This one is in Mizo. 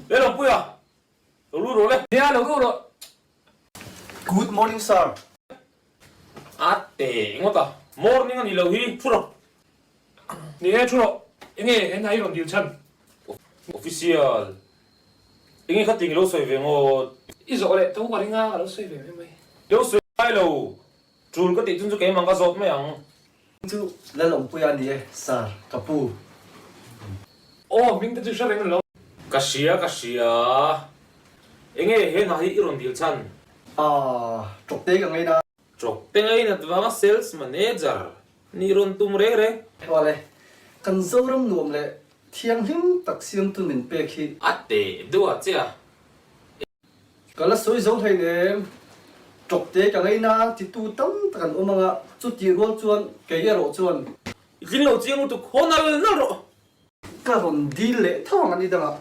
Le lo puia, lo lut rawh le. Nia, lo lut rawh. Good morning sir. A te ngawt a, morning a ni lo hi, thu rawh. Ni e, thu rawh. Enge he hna hi rawn dil chhan? Official, enge kha ting i lo sawi ve ngawt? I zawh leh tho ka ring a, ka lo sawi ve mai mai. Lo sawi ngai lo, tul ka tih chun chu keimah ka zawt mai ang. Chu Lalawmpuia a ni e, Sir, ka pu. Aw, hming te chu hre reng lo. Ka hria, ka hria. Enge he hna hi i rawn dil chhan? Ah, Tawkte ka ngaina. Tawkte ngainat vanga sales manager nih rawn tum reng reng. Awle, kan Zoram nuam leh thianghlim tak siamtu min pek hi. A teh deuh a che a. Ka la sawi zo hleinem, tawkte ka ngaina titu tam tak an awm anga, chutih rual chuan kei erawh chuan. I tling lo chiang lutuk, haw nal nal rawh. Ka rawn dil leh tho ang a ni dangah.